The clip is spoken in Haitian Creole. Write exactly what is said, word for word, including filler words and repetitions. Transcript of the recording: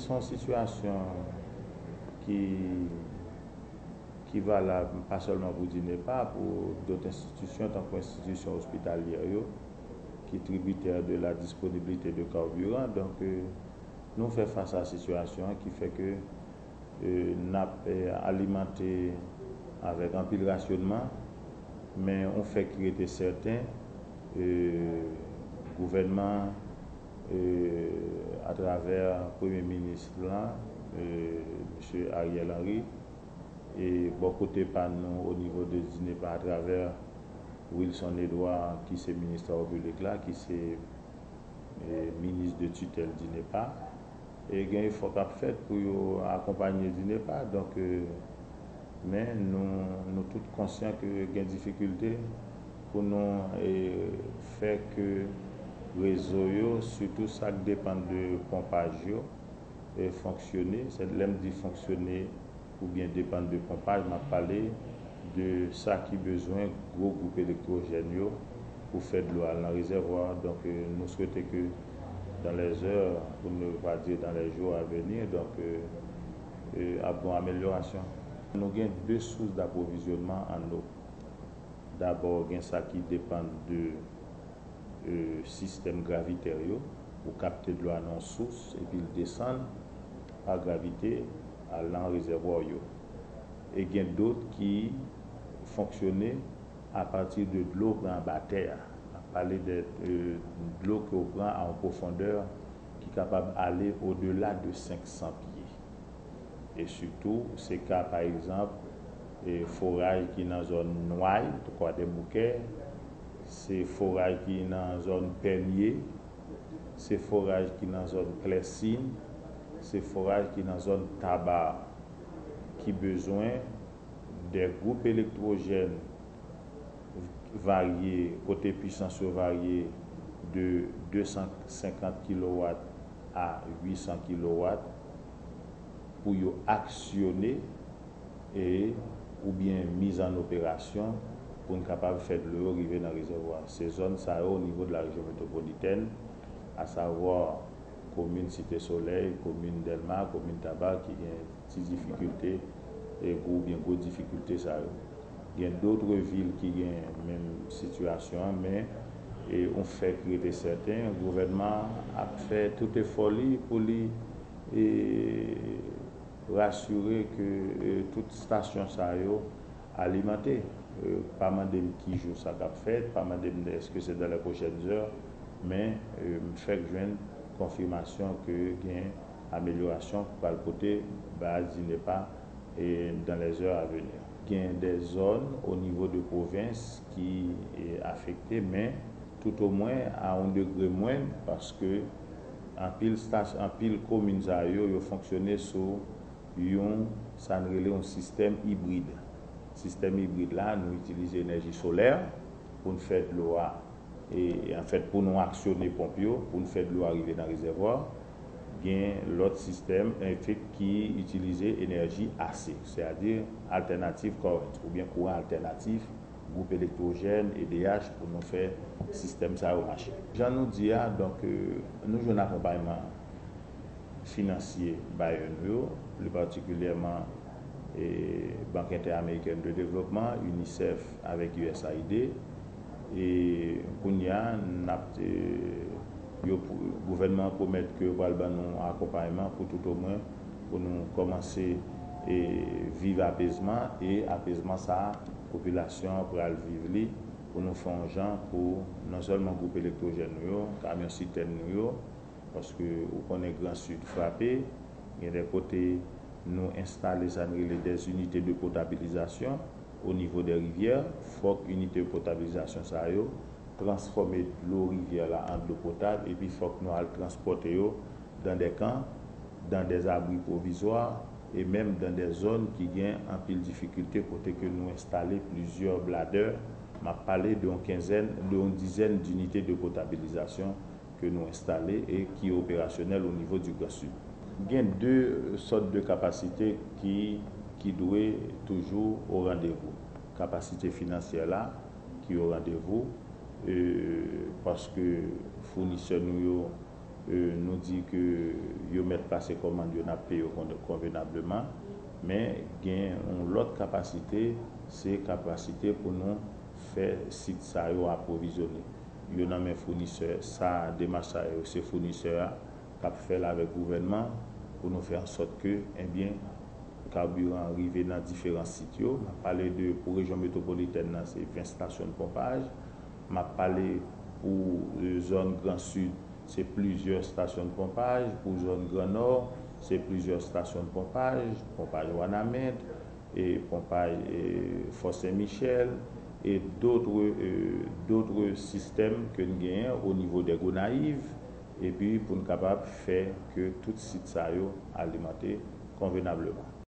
Se yon sitiyasyon ki, ki valab pa sèlman pou DINEPA, pou dòt enstitisyon, tankou enstitisyon ospitalyè yo, ki tribitè de la disponibilite de carburant. Donk, euh, nou fè fas a sitiyasyon an ki fè ke, euh, n ap, euh, alimante avèk anpil rasyonman, men yon fè ki rete sèten, euh, gouvènman, euh, atravè premye minis lan, euh, mesye Ariel Henry, e bò kote pa nou, o nivo de DINEPA, atravè Wilson Edouard, ki se minis travo piblik la, ki se, e, minis de titèl DINEPA, e gen efò k ap fèt pou yo akonpanye DINEPA. Donk, e, men nou, nou tout konsyan ke gen difikilte pou nou, e, fè ke rezo yo, sitou sa k depann de ponpaj yo, e, fonksyone. Se, lè m di fonksyone oubyen depann de ponpaj, m ap pale de sa ki bezwen gwo gwoup elektwojèn yo pou fè dlo al nan rezèvwa. Donk, e, nou swete ke dans les heures, pou ne pas dire dans les jours à venir, donk, e, e, ap gen yon amelyorasyon. Nou gen de sous d'approvisionnement en eau. Dabò, gen sa ki depann de, e, sistèm gravitè yo, ou kapte dlo a nan yon sous, epi l desann pa gravite al nan rezèvwa yo. E gen dòt ki fonksyone apati de dlo pran anba tè a. N ap pale de, e, dlo ke w pran a yon pwofondè ki kapab ale odela de senk san pye. E sitou, se ka, pa egzanp, e, foraj ki nan zòn Nway, Kwadèboukè, se foraj ki nan zòn Pèmye, se foraj ki nan zòn Klèsin, se foraj ki nan zòn Taba, ki bezwen de gwoup elektwojèn varye, kote pwisans yo varye de de san senkant kilowat a uit san kilowat, pou yo aksyone e oubyen miz an operasyon pou n kapab fè dlo yo rive nan rezèvwa. Se zòn sa yo, o nivo de la rejyon metwopolitèn, asavwa komin Site Solèy, komin Dèlma, komin Taba, ki gen ti difikilte, e, gwo, oubyen gwo difikilte sa yo. Gen dòt vil ki gen menm sitiyasyon an, men, e, yon fè ki rete sèten, gouvènman an ap fè tout efò li pou li, e, rasire ke, e, tout stasyon sa yo alimante. E, pa mande m ki jou sa k ap fèt, pa mande m èske se dans les prochaines heures, men, e, m fèk jwenn konfimasyon ke gen amelyorasyon k pral pote ba DINEPA, e, dans les heures à venir. Gen de zòn o nivo de pwovens ki, e, afekte, men toutomwen a yon degre mwen, paske anpil stas-, anpil komin sa yo, yo fonksyone sou yon, sa n rele yon sistèm ibrid. Sistèm ibrid la, nou itilize enèji solè pou n fè dlo a, e, anfèt, pou nou aksyone ponp yo, pou n fè dlo a rive nan rezèvwa. Gen lòt sistèm, anfèt, ki itilize enèji A C, sètadi alternative current, oubyen kouran altènatif, gwoup elektwojèn, E D H, pou nou fè sistèm sa yo mache. Jan nou di a, donk, e, nou jwenn akonpayman finansye bayè nou yo, pli patikilyèman, e, Bank Entèamerikèn de Devlopman, UNICEF avèk U S A I D. E kounye a, n ap, e, yo, gouvènman an pwomèt ke yo pral ban nou akonpayman pou toutomwen pou nou kòmanse, e, viv apezman, e apezman sa a, popilasyon an pral viv li, pou nou fè yon jan pou non sèlman gwoup elektwojèn nou yo, kamyon sitèn nou yo, paske ou konnen Gran Sid frape, gen de kote nou enstale sa n rele des unités de potabilisation o nivo de rivyè. Fòk inite de potabilizasyon sa yo transfòme dlo rivyè la an dlo potab, epi fòk nou al transpòte yo dans des camps, dans des abris provisoires, e menm dans des zones ki gen anpil difikilte kote ke nou enstale plizyè bladè. M ap pale de yon kenzèn, de yon dizèn dinite de potabilizasyon ke nou enstale e ki operasyonèl o nivo di Gran Sid. Gen de sòt de kapasite ki, ki dwe toujou o randevou. Kapasite finansyè la ki o randevou, e, paske founisè nou yo Euh, nou di ke yo mèt pase kòmand yo, n ap peye yo kon- konvenableman, men gen yon lòt kapasite, se kapasite pou nou fè sit sa yo apwovizyone. Yo nan men founisè, sa demach sa yo, se founisè a k ap fè l avèk gouvènman pou nou fè ansòt ke, ebyen, kabiran rive nan diferan sit yo. M ap pale de, pou rejyon metwopolitèn nan, se ven stasyon de ponpaj. M ap pale pou euh, zòn Gran Sid, se plizyè stasyon de ponpaj. Pou zòn Gran Nò, se plizyè stasyon de ponpaj, ponpaj Wanament, e ponpaj e Fò Sen Michèl, e dotre euh, dotre sistèm ke n genyen o nivo de Gonayiv, epi pou n kapab fè ke tout sit sa yo alimante konvenableman.